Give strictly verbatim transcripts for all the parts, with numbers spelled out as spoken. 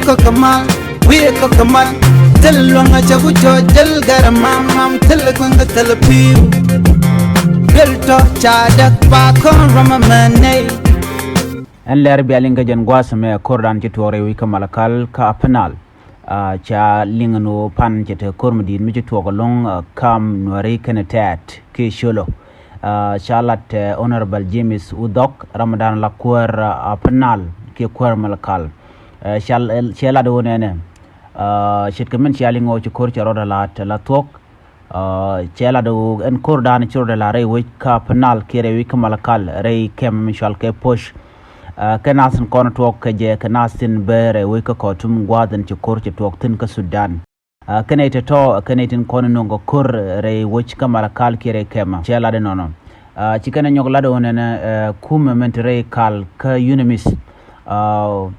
Kɔk mal, wi̱i̱ kɔk mal. Thil luäŋ a cɛ ku cɔ jäl gɛr mam mam, thil kueŋ kɛ thil pi̱i̱w. Duel tɔ ca däk ba kɔn rɔm a mɛ nɛy. Ɛn lɛr bia liŋ kä jɛn gua̱a̱th mɛ ko̱rdan ci tuɔɔk rɛy wi̱c kä Malakal kä Upper Nile. Ah, ca liŋ ni wä pan cɛ te ko̱r mi di̱i̱t mi ci tuɔɔk ɛlɔ̱ŋ, ah, kam Nuɛri kɛnɛ Tɛt kiɛ Colo. Ah, ca lat, eh, Honorable James Udhɔk, ram mi dan la kuäär, ah, Upper Nile kiɛ kuäär Malakal. Eh, cal, cɛ lat wä nɛnɛ, ah, ce̱tkɛ min cia liŋ ɣɔw ci ko̱r cɛ rɔɔdɛ la, la thuɔ̱k. Ah, cɛ lat wä ɛn ko̱r dan ci rɔɔdɛ la rɛy wec kä Upper Nile kiɛ rɛy wec kä Malakal rɛy kɛm mi cual kɛ Posh. Ah, kɛ nath in kɔn tuɔɔk kɛ jɛ kɛ nath in bɛ rɛy wec kä Khartoum gua̱a̱th in ci ko̱r cɛ tuɔɔk thi̱n kä Sudan. Ah, kɛnɛ itɛ tɔ, kɛnɛ itin kɔn nöŋ kɛ ko̱r rɛy wec kä Malakal kiɛ rɛy kɛmɛ. Cɛ lat inɔnɔ. Ah, ci kɛnɛ nyɔk lat wä nɛnɛ, eh, kumɛ min te rɛy kal kä UNMISS. Ah,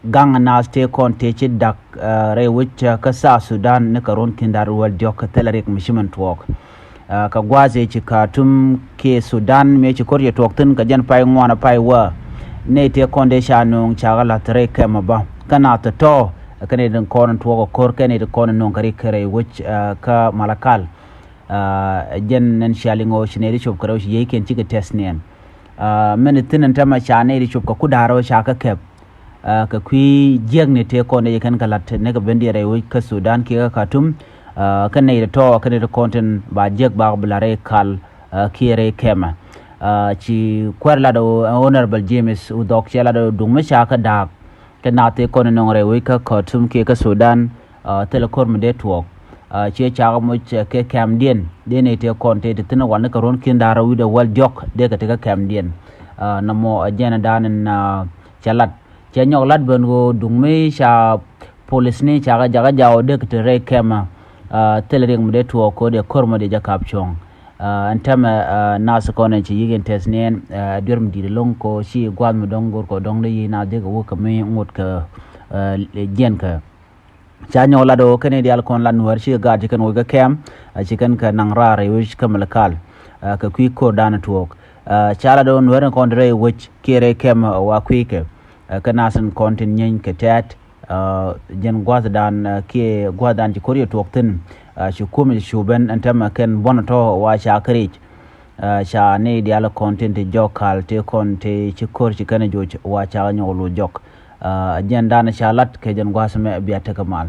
gaŋ nath te kɔn te ci dak, ah, rɛy wec, ah, kä South Sudan ni kɛ ruɔ̱n ki̱n da̱r wäl diɔ̱k kä thilɛ rik mi ci min tuɔɔk. Ah, kɛ gua̱a̱th ëë ci Khartoum kiɛ Sudan mëë ci ko̱r cɛ tuɔɔk thi̱n kɛ jɛn pay ŋuan a pay wä. Nɛy tëë kɔn dee ca nööŋ ca kɛ la̱th rɛy kɛmɛ bä. Kä nath tɔ̱tɔ̱ kɛnɛ tin kɔn tuɔɔk ɛ ko̱r kɛnɛ tin kɔn nööŋ kɛ rik kɛ rɛy wec, ah, kä Malakal. Ah, jɛn ɛn cia liŋ ɣɔw ci nɛy ti cop kɛ rɛw ci yiëëkiɛn cikɛ tɛth niɛn. Ah, min thi̱n ɛn täämɛ ca nɛy ti cop kɛ ku da̱a̱r ɣɔw ca kɛ kɛp. Ah, kɛ kui̱ jiäkni tëë kɔn dee jɛ kɛn kɛ la̱t ni kɛ ben diɛɛr rɛy wec kä Sudan kiɛ kä Khartoum. Ah, kä nɛy tɔ̱tɔ̱ kä nɛy ti kɔn tin ba jiäk bak bi la̱t rɛy kal, ah, kiɛ rɛy kɛmɛ. Ah, ci kuäär lat ɣöö, eh, Honorable James Udhɔk cɛ lat ɣöö duŋ mi ca kɛ da̱a̱k kɛ nath tëë kɔn nɔŋ rɛy wec kä Khartoum kiɛ kä Sudan, ah, thilɛ ko̱r mi dee tuɔɔk. Ah, ciɛ cakɛ moc, eh, kɛ kɛmdiɛn dee nɛy tëë kɔn tëë ti thi̱n wal ni kɛ ruɔ̱n ki̱n da̱a̱r wi̱cdɛ wäl diɔ̱k dee kɛ ti kä kɛmdiɛn. Ah, nɔmɔ, eh, jɛn dan in, ah, cɛ lat. Cɛ nyɔk lat ben ɣöö duŋ mi ca polisni ca kɛ jakä jaw dee kɛ te rɛy kɛmɛ, ah, thilɛ riɛk mi dee tuɔɔk kɛ ɣöö dee ko̱r mi dee jɛ kap cuɔ̱ŋ. Ah, ɛn täämɛ, ah, nath kɔn ɛn ci yiëëkiɛn tɛth niɛn, ah, duer mi di̱i̱t ɛlɔ̱ŋ kɛ ɣöö ci gua̱a̱th mi dɔ̱ŋ go̱r kɛ dɔ̱ŋ dee yiëë nath dee kɛ wä kɛ mi ŋot kɛ, ah, jiɛn kɛ. Ca nyɔk lat ɣöö kɛn i̱ diaal kɔn la Nuäär ci gaat ci kɛn wec kä kɛm, ah, ci kɛn kɛ naŋ raar rɛy wec kä Malakal, ah, kɛ kui̱ ko̱r dan tuɔɔk. Ah, ca lat ɣöö Nuäär in kɔn te rɛy wec kiɛ rɛy kɛm, ah, wa kui̱ kɛ, ah, kä nath in kɔn tin nyieeny kɛ Tɛt, ah, jɛn gua̱th dan, ah, kiɛ gua̱th dan ci ko̱r cɛ tuɔɔk thi̱n, ah, ci kumɛ ci cu ben ɛn täämɛ kɛn buɔ̱n tɔ̱ wa ca kɛ ric. Ah, ca nɛy diaal kɔn tin ti jɔk kal ti kɔn ti ci ko̱r ci kɛn joc wa ca nyɔk lu jɔk. Ah, jɛn dan ca lat kɛ jɛn gua̱th mɛ bia tekɛ mal.